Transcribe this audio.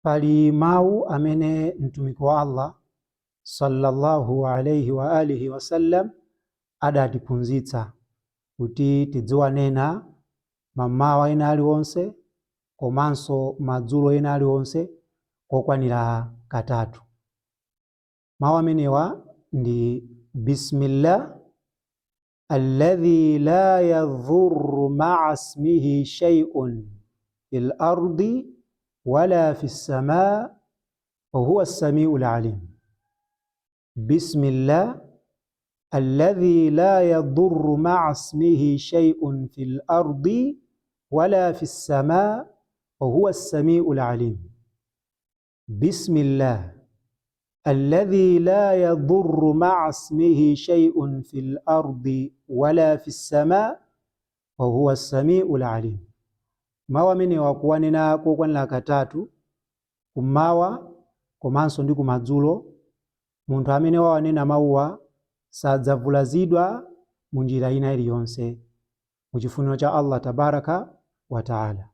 Pali mawu amene Mtumiki wa Allah sallallahu alayhi wa alihi wasallam adatiphunzitsa kuti tidziwanena mammawa ena aliwonse komanso madzulo ena aliwonse kokwanira katatu. Mawu amenewa ndi bismillah alladhi la yadhurru ma'a ismihi shay'un fil ardi wala fis samaa wa huwa as-sami'ul alim. Bismillah alladhi la yadhurru ma'a ismihi shay'un fil ardi wala fis samaa wa huwa as-sami'ul alim. Bismillah alladhi la yadhurru ma'a ismihi shay'un fil ardi wala fis samaa wa huwa as-sami'ul alim. Mawu amenewa kuwanena kokwanira katatu kummawa komanso ndi kumadzulo. Munthu amene wawanena mawuwa sadzavulazidwa mu njira ina iliyonse mu chifuniro cha Allah tabaraka wa taala.